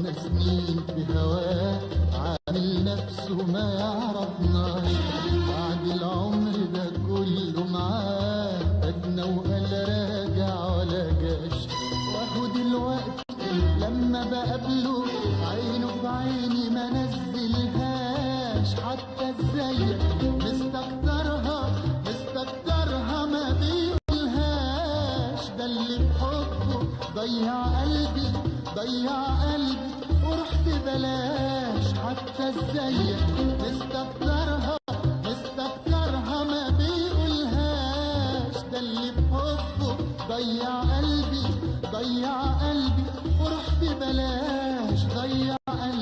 تعبنا سنين في هواه، عامل نفسه ما يعرفناش. بعد العمر ده كله معاه، فاتنا وقال راجع ولا جاش. واهو دلوقتي لما بقابله عينه في عيني ما نزلهاش. حتى ازيك مستكترها، مستكترها ما بيقولهاش. ده اللي في حبه ضيع قلبي، ضيع قلبي ورحت بلاش. حتى ازيك مستكترها، مستكترها ما بيقولهاش. ده اللي في حبه ضيع قلبي، ضيع قلبي ورحت بلاش. ضيع قلبي.